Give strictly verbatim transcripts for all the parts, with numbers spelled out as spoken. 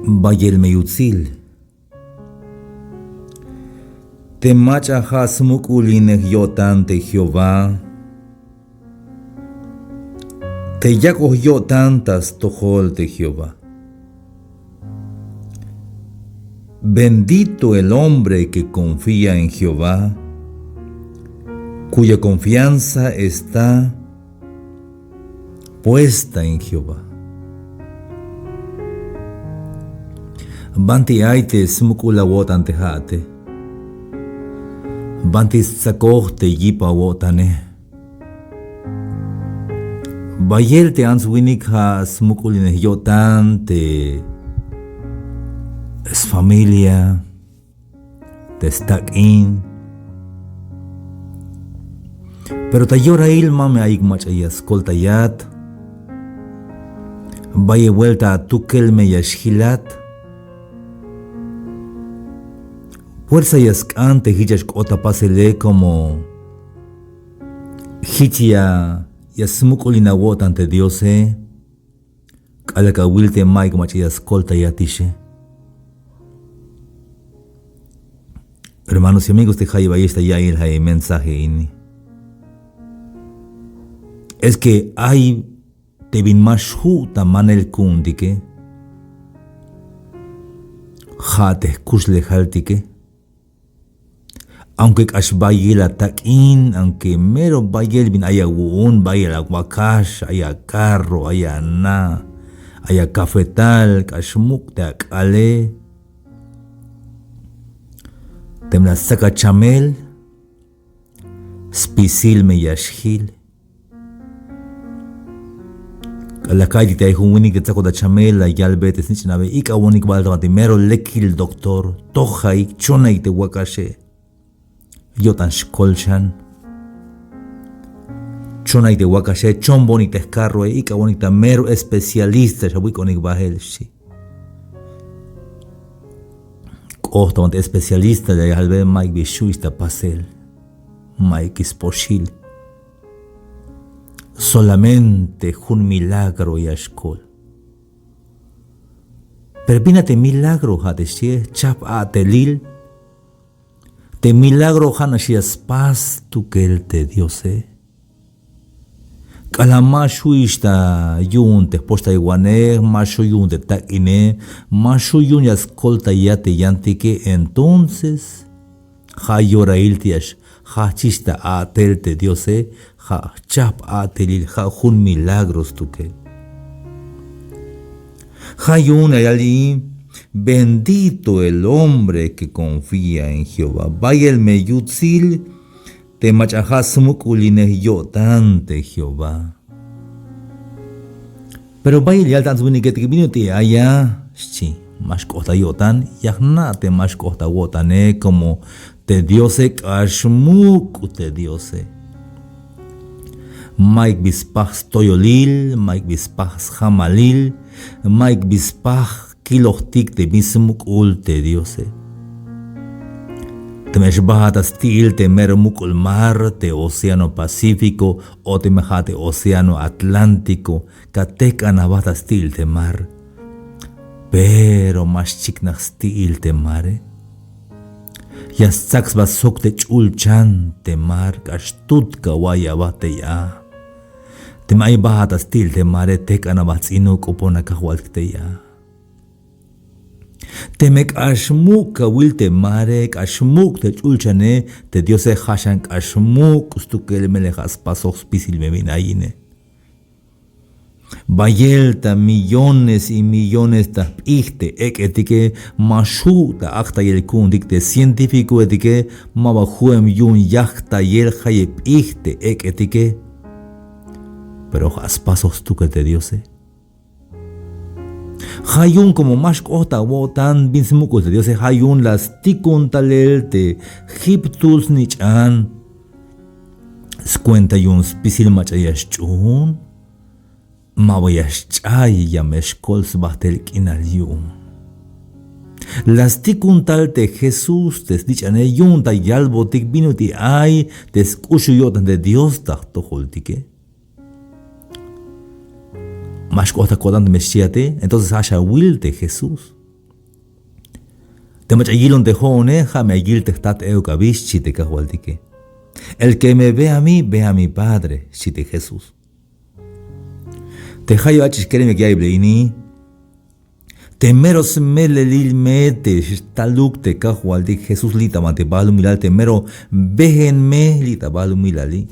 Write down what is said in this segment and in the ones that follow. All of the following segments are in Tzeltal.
Bayel me yutsil te mach'a ja' smuk'ulinej yo'tan te Jehová, te yak'oj yo'tan ta stojol te Jehová. Bendito el hombre que confía en Jehová, cuya confianza está puesta en Jehová. Banti ay te smuk'ul awo'tan te ja'ate. Banti stsakoj te yip awo'tane. Bayel te ants winik ja' smuk'ulinej yo'tan te sfamilia, te stak'in. Pero ta yorail ma me ayik mach'a ya skoltayat. Bayel buelta atukel me ya xjilat. Fuerza ya sk'an te jich ya xk'ot ta pasele, como jich ya, ya smuk'ulin awo'tan te Diose. K'alal ka awil te ma'yuk mach'a ya skoltayat ixe. Hermanos y amigos, te jayeb ayex ta ya'iyel ja' e mensaje ini. Es que ay te bin ma xju' ta manel ku'untike, ja' te jkuxlejaltike. Aunque k'ax bayel atak'in, aunque mero bayel bin ay awu'un, bayel awakax, ay acarro, ay ana, ay acafetal, k'ax muk' te ak'ale. Teme la stsak achamel, spisil me ya xjil. K'alal la ka'aytik te ay jun winik te tsakot ta chamel, la yalbe te snich'nabe, ik'awonik bal ta banti mero lekil doctor, tojaik, chonaik te wakaxe. Yo'tan xkol xan. Chonaik te wakaxe, chombonik te jcarroe, ik'awonik ta mero especialista xawik'onik bael, xchi. K'ot ta banti especialista, la yalbe ma'yuk bi xju' ix ta pasel, ma'yuk ix spoxil. Solamente jun milagro ya xkol. Pero bin a te milagro, ja' te xchie, jchajp a'telil. Te milagro ja'nax ya spas stukel te Diose. K'alal ma xju' ix ta yu'un te jpoxtaywanej, ma xju' yu'un te tak'ine, ma xju' yu'un ya skoltayat te yantike, entonces ja' yorail te ya xjajchix ta a'tel te Diose, ja' jchajp a'telil, ja' jun milagro stukel. Ja' yu'un la yal ini: bendito el hombre que confía en Jehová. Bayel me yutsil te mach'a ja' smuk'ulinej yo'tan te Jehová. Pero bayel yal te ants winiketik: ¿Bin ut'il aya? Xchi. Ma xk'ot ta yo'tan, ya jna' te ma xk'ot ta awo'tane, como te Diose k'ax muk' te Diose. Ma'yuk bi spaj stoyolil, ma'yuk bi spaj sjamalil, ma'yuk bi spaj kilojtik te bin smuk'ul te Diose. Teme xbajat ta sti'il te mero muk'ul mar, te océano Pacífico, o teme ja' te océano Atlántico, ka tejk'an aba ta sti'il te mar. Pero ma xchiknaj sti'il te mare. Ya stsak sba sok te ch'ulchan te mar, k'ax tut kawa'iy aba tey a. Teme ay bajat ta sti'il te mare, tejk'an aba jts'inuk, k'opona Kajwaltik tey a. Teme k'ax muk' kawil te mare, k'ax muk' te ch'ulchane, te Diose ja' xan k'ax muk' stukel, melel ja' spasoj spisil me bin ayine. Bayel ta millones y millones ta jp'ij te ek'etike, ma xju' ta ajtayel ku'untik te científicoetike, maba ju'em yu'un yajtayel jayeb p'ij te ek'etike. Pero ja' spasoj stukel te Diose. Ja' yu'un como ma xk'ot ta awo'tan bin smuk'ul te Diose, ja' yu'un la stikun talel te jiptul snich'an. Skuenta yu'un spisil mach'a ya xch'uun, maba ya xch'ay, ya me xkol sbajtel k'inal yu'un. La stikun tal te Jesús te snich'ane, yu'un ta yalbotik bin ut'il ay te sk'uxul yo'tan te Dios ta jtojoltike. Ma xk'ot ta ko'tan teme xchiate, entonces ja' xawil te Jesús. Te mach'a yilon te jo'one, ja' me ya yil te jtat euk abi, xchi te kajwaltike. El que me ve a mí, ve a mi Padre, xchi te Jesús. Te jayeb ach'ix kerem yak ya'iybil ini, te mero smelelil me te xtaluk te kajwaltik Jesús li' ta banti balumilal, te mero bejen me li' ta balumilali.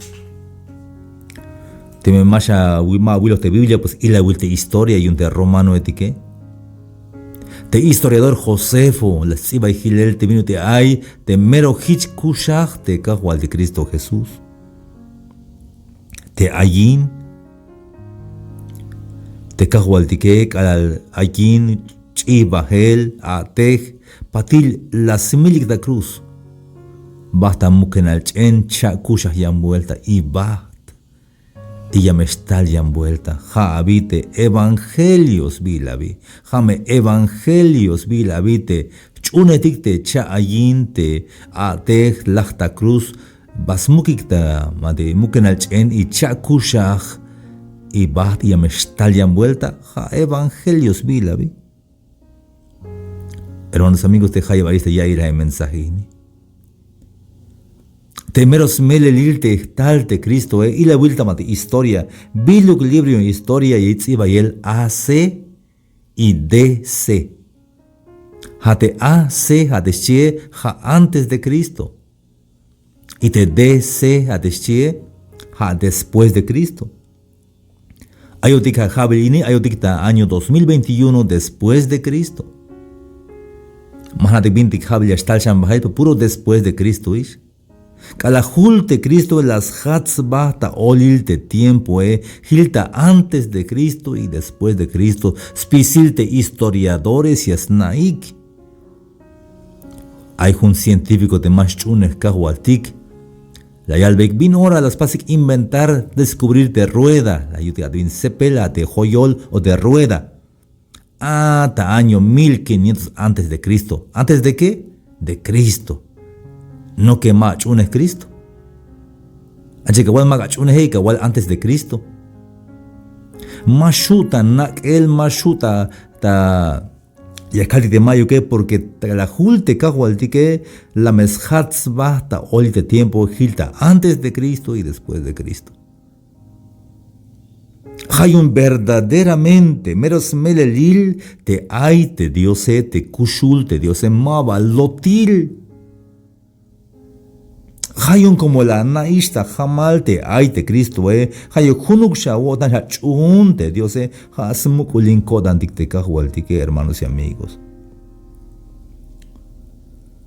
Teme ma xa wi-, ma awiloj te Biblia, pues ilawil te historia yu'un te romanoetike. Te historiador Josefo la sts'ibay jilel te bin ut'il ay te mero jich kuxaj te kajwaltik Cristo Jesús. Te ayin te kajwaltike, k'alal ayin, ch'ij bajel, a'tej, patil la smilik ta cruz. Bajt ta mukenal ch'en, cha'kuxaj yan vuelta y bajt. Y ya me xtal yan vuelta. Ja' abi te evangelio sbiil abi. Ja' me evangelio sbiil abi te jch'uunejtik te cha'ayin, te a'tej, laj ta cruz, ba smukik ta ma te mukenal ch'en y cha'kuxaj y bajt y ya me xtal yan vuelta. Ja' evangelio sbiil abi. Hermanos, amigos, te jayeb ayix te ya'iyel a mensaje ini. Te mero smelelil te jtal te Cristoe, ilawil ta ma te historia. Biluk libro yu'un historia ya yich' ts'ibayel A C y D C. Ja' te A C, ja' te xchie, ja' antes de Cristo. Y te D C, ja' te xchie, ja' después de Cristo. Ayotik ja' ja'bil ini, ayotik ta año dos mil veintiuno después de Cristo. Ma jna'tik bintik ja'bil ya xtal xan bajel, pero puro después de Cristo ix. K'alal jul te Cristoe la sjat sba ta olil te tiempoe, jil ta antes de Cristo y después de Cristo, spisil te historiadores ya sna'ik. Ay jun científico te ma xch'uunej kajwaltik. La yalbeyik bin ora la spasik inventar, descubrir te rueda, la yutik a te bin sepel, a te joyol o te rueda. Ah, ta año mil quinientos antes de Cristo. ¿Antes de qué? De Cristo. No que ma ach'uunej Cristo. Ach'ix kawal ma ach'uuneje, kawal antes de Cristo. Ma xju' ta nak'el, ma xju' ta, ta ya kaltik te ma'yuke, porque ta la jul te kajwaltike, la me sjat sba ta olil te tiempo, jil ta antes de Cristo y después de Cristo. Ja' yu'un verdaderamente mero smelelil te ay te Diose, te kuxul te Diose, maba lotil. Ja' yu'un como la ana'ix ta jamal te ay te Cristoe, ja' yu'un junuk xawo'tan, xach'uun te Diose, ja' smuk'ulin ko'tantik te kajwaltike, hermanos y amigos.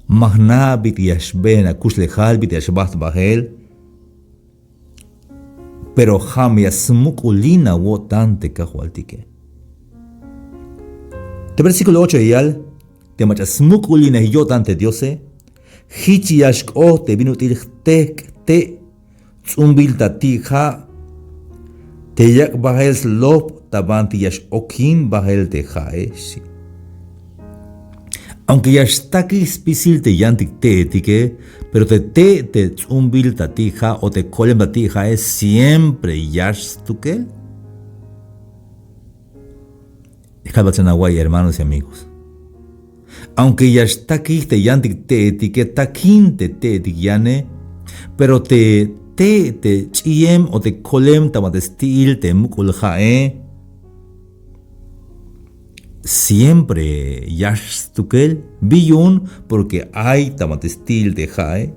Ma jna' bit'il ya xbeen akuxlejal, bit'il ya xbajt bajel. Pero ja' me ya smuk'ulin awo'tan te kajwaltike. Te versículo ocho ya yal, te mach'a smuk'ulinej yo'tan te Diose, jich ya xk'ot te bin ut'il jtejk' te' ts'umbil ta ti' ja', te yak' bajel slop ta banti ya x-okin bajel te ja'e, xchi. Aunque ya xtakij spisil te yantik te'etike, pero te te' te ts'umbil ta ti' ja' o te kolem ta ti' ja'e siempre yax stukel. Kalbat xan awa'iy, hermanos y amigos. Aunque ya xtakij te yantik te'etike, takin te te'etik yane, pero te te' te ch'iyem o te kolem ta ma te sti'il te muk'ul ja'e, siempre yax stukel. ¿Bi yu'un? Porque ay ta ma te sti'il te ja'e.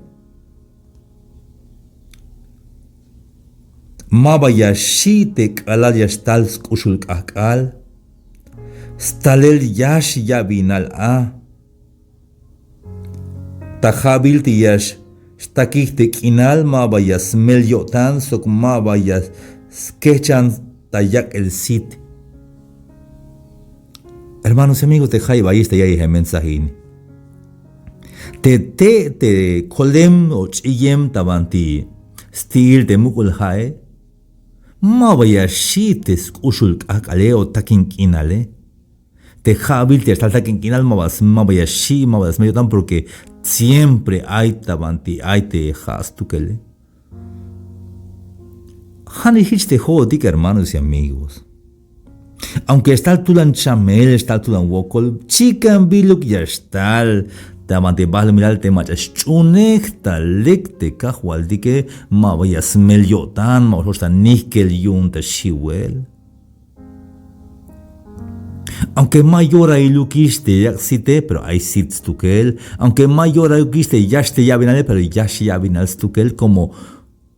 Maba ya xi' te k'alal ya xtal sk'uxul k'ajk'al. Stalel yax ya'binal a. Ta ja'bil te ya xtakij te k'inal, maba ya smel yo'tan sok maba ya skejchan ta yak'el sit. Hermanos y amigos, te jayeb ayix te ya'iyel mensaje ini. Te te' te kolem o ch'iyem ta banti sti'il te muk'ul ja'e, maba ya xi' te sk'uxul k'ajk'ale o takin k'inale. te ja'bil te ya xtal tak'in k'inal, ma ba, ma ba ya xi', ma ba ya smel yo'tan, porque siempre ay ta banti ay te ja' stukele. Ja'nix jich te jo'otik, hermanos y amigos. Aunque ya xtal tulan chamel, ya xtal tulan wokol, chikan biluk ya xtal ta banti balumilal te mach'a sch'unej ta lek te Kajwaltike, ma ba ya smel yo'tan, ma ba x-och ta nijk'el yu'un ta xiwel. Aunque ma yorailukix te yak' site, pero ay sit stukel. Aunque ma yorailukix te yax te ya'binale, pero yax ya'binal stukel, como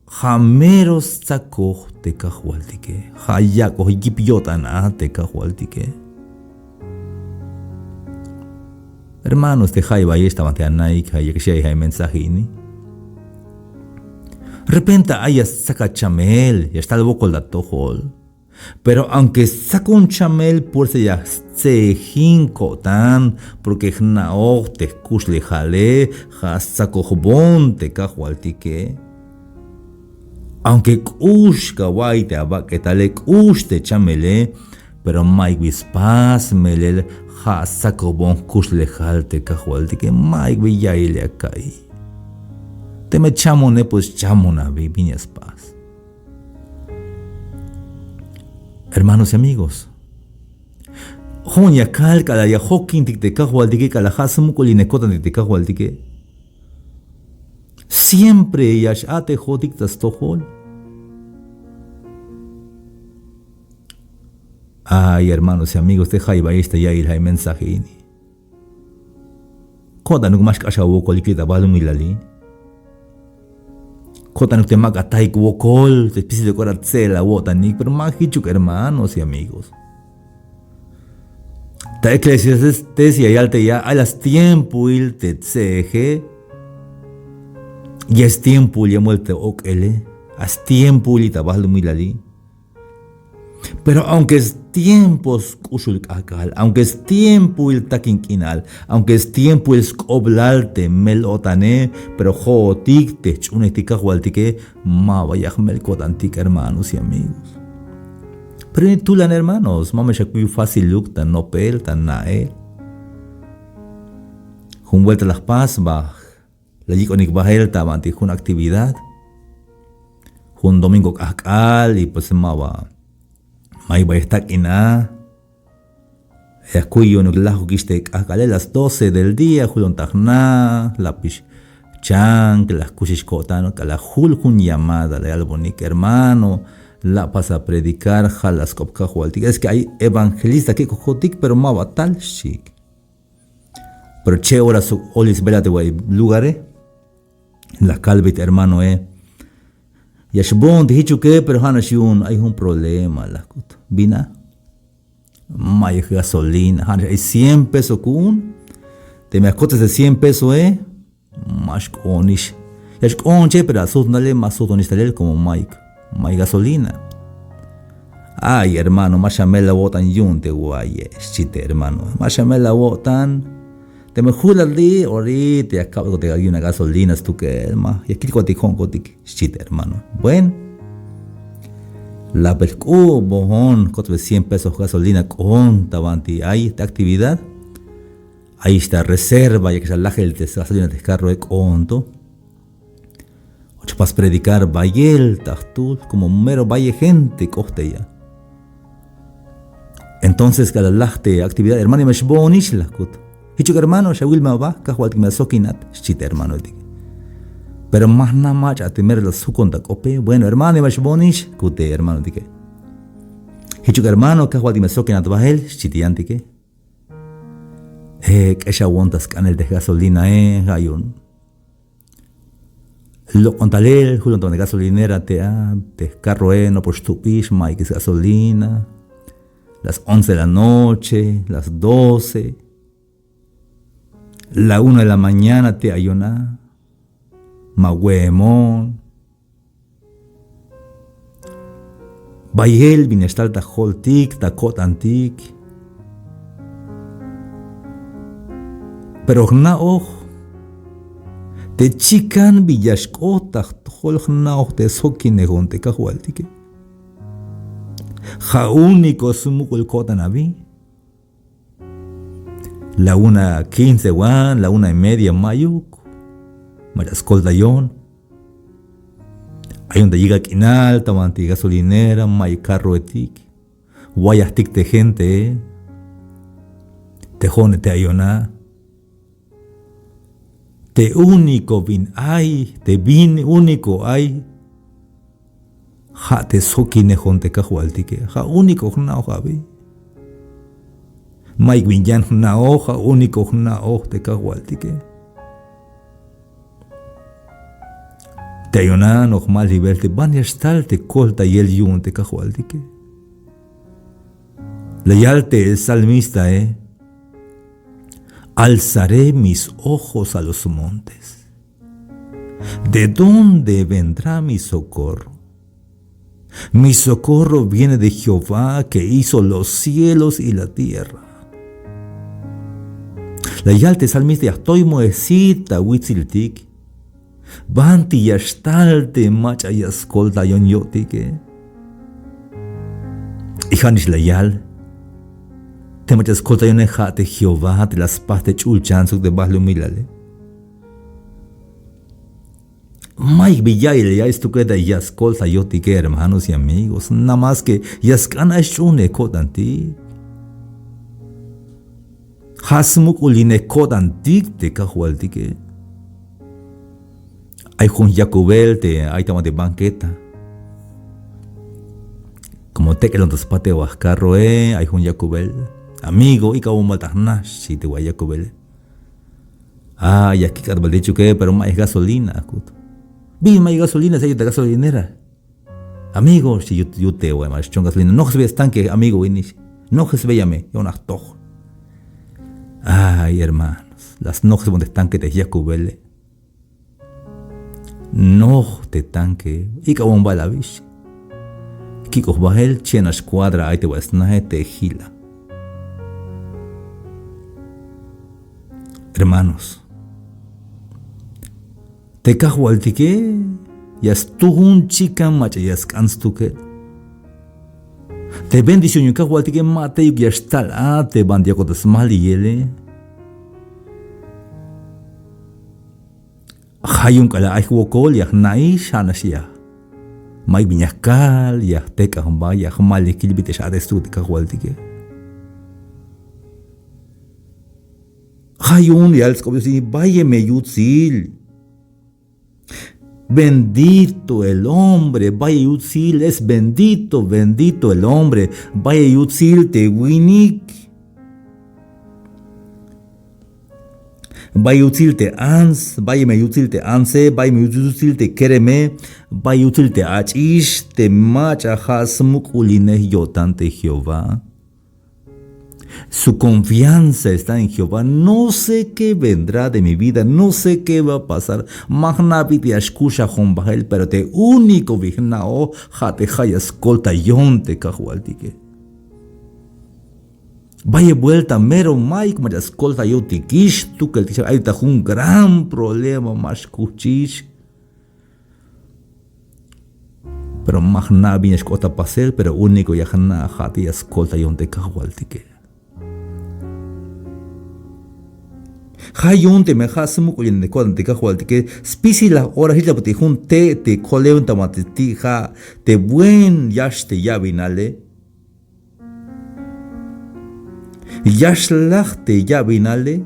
ja' mero stsakoj te Kajwaltike. Ja' yak'oj yip yo'tan a te Kajwaltike. Hermanos, te jayeb ayex ta banti anaik, ja' yak' xi' ay ja' mensaje ini. Repente ay ya stsak achamel, ya xtal wokol ta atojol. Pero aunque stsakon chamel, puersa ya stse'ejin ko'tan, porque jna'oj te jkuxlejale ja' stsakojbon te Kajwaltike. Aunque k'ux kawa'iy te abak'etale, k'ux te chamele, pero mayuk bi spas, melel ja' stsakojbon jkuxlejal te Kajwaltike, mayuk bi ya'iyel ya ka'iy. Teme chamone, pues chamon abi, bin ya spas. Hermanos y amigos, jo'on ya kal k'alal ya jokintik te Kajwaltike, k'alal ja' smuk'ulinej ko'tantik te Kajwaltike, siempre ya x-a'tejotik ta stojol. Ay, hermanos y amigos, te jayeb ayex ta ya'iyel ja' mensaje ini. Ko'tanuk ma xk'ax awokolik li' ta balumilali. Ko'tanuk te ma ak'ataik wokol, te spisil k'ora tse'el awo'tanik, pero ma jichuk, hermanos y amigos. Ta Eclesiastés ya yal te ya, ay la stiempoil te tse'eje, ya stiempoil ya muel te ok'ele, a stiempoil li' ta balumilali. Pero aunque stiempo sk'uxul k'ajk'al, aunque stiempoil takin k'inal, aunque stiempoil sk'oblal te mel-o'tane, pero jo'otik te jch'uunejtik Kajwaltike, ma ba ya jmel ko'tantik, hermanos y amigos. Pero ini tulan, hermanos, ma me xakuy fáciluk ta nopel, ta na'el. Jun vuelta la jpas ba la yik'onik bael ta banti jun actividad. Jun domingo k'ajk'al, y pues ma ba, mayuk ba ya jtak'in a. Ya kuy yu'unuk lajukix te k'ajk'ale, las doce del día, julon ta jna, lapix chank, la jkuxix ko'tan, k'alal jul jun llamada, la yalbonik: hermano, la' pasa predicar, ja' la sk'op Kajwaltik. Es que ay evangelista kek'ojotik, pero ma ba tal, xchiik. Pero che' ora sok olil sbelal te wa'y lugare, la kalbey te hermanoe: ya xboon te jichuke, pero ja'nax yu'un ay jun problema, la jkut. Bin a? Mayuk gasolina, ja'nax ay cien peso ku'un. Teme ya jkotes te cien pesoe, ma xk'oonix. Ya xk'oon che, pero a sujtnale ma sujtonix talel, como mayuk, mayuk gasolina. Ay, hermano, ma xamel awo'tan yu'un te wa'ye, xchi te hermano. Ma xamel awo'tan. Teme julat li', orita ya kabetkotik yu'un a gasolina stukel, ma ya kilkotik jo'onkotik, xchi te hermano. Bueno, la bel jk'u' boon, kotsbe cien pesos gasolina, k'oon ta banti ay te actividad. Ayix ta reserva, yakix ta lajel te gasolina te jcarroe, k'oon to. Och jpas predicar bayel ta jtul, como mero bayel gente k'ot te ya. Entonces k'alal laj te actividad: hermano, ya me xboonix, la jkut. Jichuk hermano, xawil me aba, Kajwaltik me la sjokinat, xchi te hermanoetike. Pero ma jna' mach'a te mero la sjukon ta k'ope. Bueno hermano, ya me xboonix, kut te hermanoetike. Jichuk hermano, Kajwaltik me la sjokinat bael, xchi te yantike. E, k'exawon ta sk'anel te gasolinae, ja' yu'un. Lok'on talel, julon ta gasolinera te a, te carroe nopol xtubix, mayuk sgasolina. Las once de la noche, las doce, la una de la mañana te ayona, ma we'emon. Bayel bin ya xtal ta joltik, ta ko'tantik. Pero jna'oj te chikan bin ya xk'ot ta jtojol, jna'oj te sjokinejon te Kajwaltike. Ja' único smuk'ul ko'tan abi. La una quince wan, la una y media, ma'yuk. Mach'a skoltayon. Ayon ta yijk'al k'inal ta banti gasolinera, ma'yuk carroetik. Wayajtik te gente. Te jo'one te ayona. Te único bin ay, te bin único ay. Ja' te sjokinejon te kajwaltike, ja' único jna'oj abi. Ma'yuk bin yan jna'oj, ja' único jna'oj te kajwaltike. Te ayonan o jmalibel te ban ya xtal te koltayel yu'un te kajwaltike. La yal te salmistae: Alzaré mis ojos a los montes. ¿De dónde vendrá mi socorro? Mi socorro viene de Jehová, que hizo los cielos y la tierra. La yal te salmista: ya jtoy moel jsit ta witsiltik. Banti ya xtal te mach'a ya skoltayon yo'tike. Y ja'nix la yal: te mach'a skoltayone ja' te Jehová te la spas te ch'ulchan sok te balumilale. Ma'yuk bin ya'iyel ya ya'iy stukel te ya skoltayotike, hermanos y amigos. Nada más que ya sk'an ay sch'uhunej ko'tantik. Ja' smuk'ulinej ko'tantik te kajwaltike. Ay jun yakubel te ay ta banti banqueta. Como tek'elon ta spat te wal carroe, ay jun yakubel: Amigo, ik'awon bal ta jna, xchi te wal yakubele. Ah, ya kik'at bal te chuke, pero ma'yuk gasolina, kut. Bin ma'yuk gasolina, si ay ta gasolinera. Amigo, xchi, yut, yute, wal ma xchon gasolina. Noj sbeya stanque, amigo, ini, xchi. Noj sbeya me, yo'tan jtoj. Ay, hermanos, la snoj sbon te jtanque te yakubele. Noj te tanque, ik'awon bal abi, xchi. Kik'oj bael, che'nax cuadra ay te wal snaje te jila. Hermanos, te kajwaltike ya stuun chikan mach'a ya sk'an stukel. Te bendición yu'un kajwaltike ma teyuk ya xtal a te banti yakot ta smaliyele. Ja' yu'un k'alal ay jwokol ya jna'ix, ja'nax ya. Ma'yuk bin ya jkal, ya jtek'an jba, ya jmaliy kil bit'il x-a'tej stukel te kajwaltike. Ja' yu'un ya yal sk'op Dios ini: Bayel me yutsil. Bendito el hombre, bayel yutsil, es bendito, bendito el hombre, bayel yutsil te winik. Bayel yutsil te ants, bayel me yutsil te antse, bayel me yutsil te kereme, bayel yutsil te ach'ix, te mach'a ja' smuk'ulinej yo'tan te Jehová. Su confianza está en Jehová. No sé qué vendrá de mi vida, no sé qué va a pasar. Ma jna' bit'il ya xkuxajon bael, pero te único bin jna'oj ja' te ja' ya skoltayon te kajwaltike. Bayel vuelta mero ma'yuk mach'a skoltayotikix, stukeltikix, ay ta jun gran problema, ma xkuchix. Pero ma jna' bin ya xk'ot ta pasel, pero único ya jna' ja' te ya skoltayon te kajwaltike. Ja' yu'un teme ja' smuk'ulinej ko'tan te kajwaltike, spisilaj ora jich la bit'il jun te' te kolem ta banti ti' ja' te buen yax te yabinale. Yaxlaj te yabinale.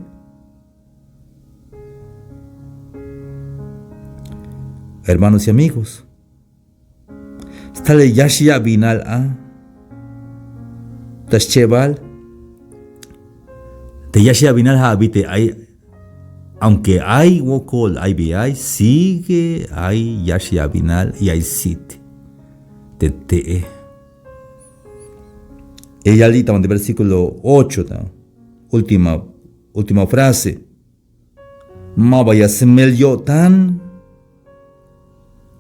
Hermanos y amigos, stalel yax yabinal a ta schebal. Te yax yabinal ja' abi te ay, aunque ay wokol, ay bi ay, sigue ay yax yabinal y ay sit te te'e. Ya yal li' ta banti versículo ocho ta última, última frase. Maba ya smel yo'tan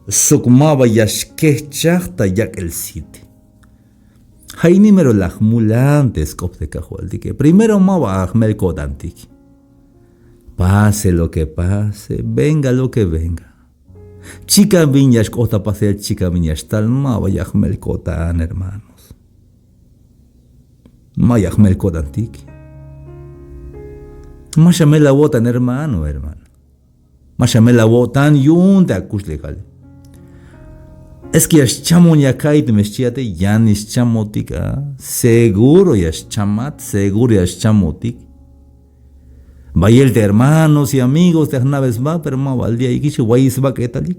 sok maba ya xkejchaj ta yak'el sit. Ja' ini mero la jmulan te sk'op te kajwaltike. Primero maba ya jmel ko'tantik. Pase lo que pase, venga lo que venga. Chikan bin ya xk'ot ta pasel, chikan bin ya xtal, maba ya jmel ko'tan, hermanos. Ma ya jmel ko'tantik. Ma xamel awo'tan, hermano, hermano. Ma xamel awo'tan yu'un te akuxlejale. Es que ya xchamon ya ka'iy teme xchiate, yanix chamotik a. Seguro ya xchamat, seguro ya xchamotik. Bayel te hermanos y amigos te jna'be sba, pero ma bal ya ikix, wayiy sba k'etalik.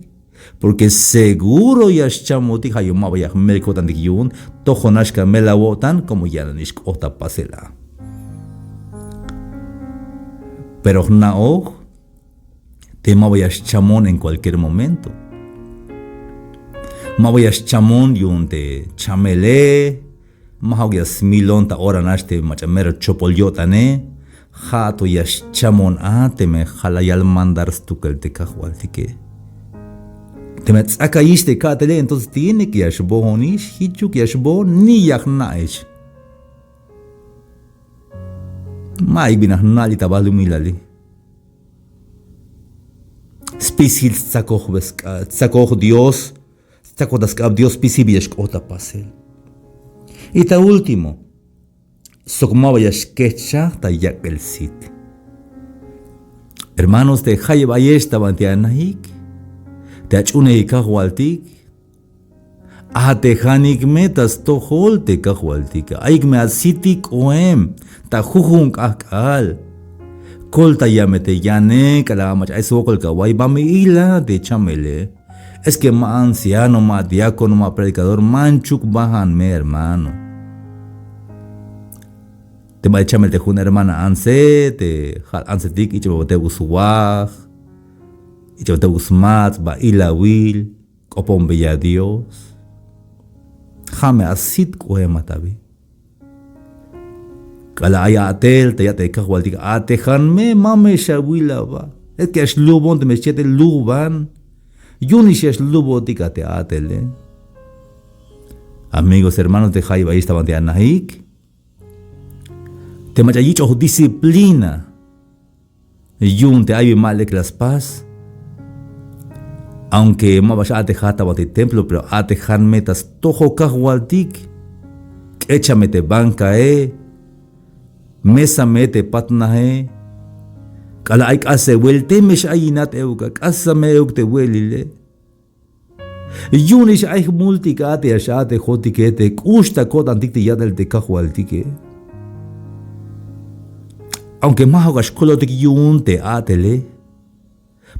Porque seguro ya xchamotik, ja' yu'un ma ba ya jmel ko'tantik yu'un. Tojonax ka mel awo'tan, como ya nanix k'ot ta pasel a. Pero jna'oj te ma ba ya xchamon en cualquier momento. Ma ba ya xchamon yu'un te chamele, ma ja'uk ya smilon ta ora nax te mach'a mero chopol yo'tane. Ja' to ya xchamon a teme ja' la yal mandar stukel te kajwaltike. Teme ts'akayix te ka'tele, entonces tiene que ya xboonix, jichuk ya xboon, ni ya jna'ix. Ma'yuk bin a jna'lik ta balumilali. Spisil stsakojbe sk'a-, stsakoj Dios, stsakoj ta sk'ab Dios, spisil bi ya xk'ot ta pasel. Y ta último, sok ma ba ya xkejchaj ta yak'el sit. Hermanos, te jayeb ayex ta banti anaik, te ach'uunejik kajwaltik, a'tejanik me ta stojol te kajwaltike. Ayuk me asitik k'oem ta jujun k'ajk'al. Koltaya me te yane, k'alal mach'a ay swokol kawa'iy, ba me ila te chamele. Es que ma anciano, ma diácono, ma predicador, manchuk bajan me, hermano. Te ba chamel te jun hermana antse, te ja' antsetik, ich'a ba tebuk swaj, ich'a ba tebuk smats, ba ilawil, k'oponbeya Dios. Ja' me asit k'oem a ta bi. K'alal ay a'tel ta ya'tel kajwaltik, a'tejan me, ma me xawil aba. Es que ya xlubon, teme xchiate luban. Yu'unix ya xlubotik a te a'tele. Amigos, hermanos, te jayeb ayex ta banti anaik, te mach'a yich'oj disciplina yu'un te ay bin ma lek la spas. Aunque ma ba x-a'tejat ta banti templo, pero a'tejan me ta stojol kajwaltik. K'echa me te bankae, mesa me te patnaje. K'alal ay k'asewel, teme x-ayinat euk a, k'asa me euk te we'elile. Yu'unix ay jmultik a te ya x-a'tejotike te k'ux ta ko'tantik te ya'tel te kajwaltike. Aunque ma ja'uk a xkolotik yu'un te a'tele,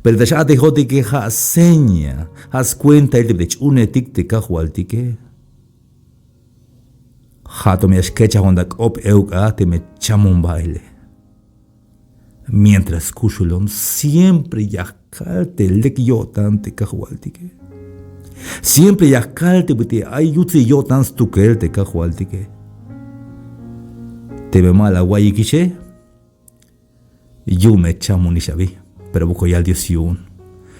pero te x-a'tejotike ja' seña, ja' skuentail te ch'uunejtik te kajwaltike. Ja' to me ya xkechajon ta k'op euk a teme chamon baele. Mientras kuxulon, siempre ya jkal te lek yo'tan te kajwaltike. Siempre ya jkal te bit'il ay yutsil yo'tan stukel te kajwaltike. Teme ma la awa'iyikixe, yu'un me chamonix abi. Pero buk'o yal Dios yu'un.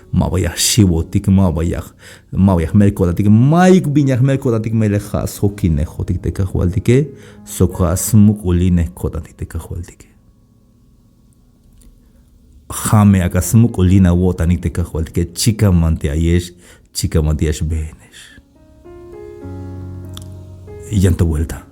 Ma ba ya jxiwotik, ma ba ya, ma ba ya jmel ko'tantik, mayuk bin ya jmel ko'tantik, melel ja' sjokinejotik te kajwaltike, sok ja' smuk'ulinej ko'tantik te kajwaltike. Ja' me ak'a smuk'ulin awo'tanik te kajwaltike, chikan banti ayex, chikan banti ya xbeenex. Yan to vuelta.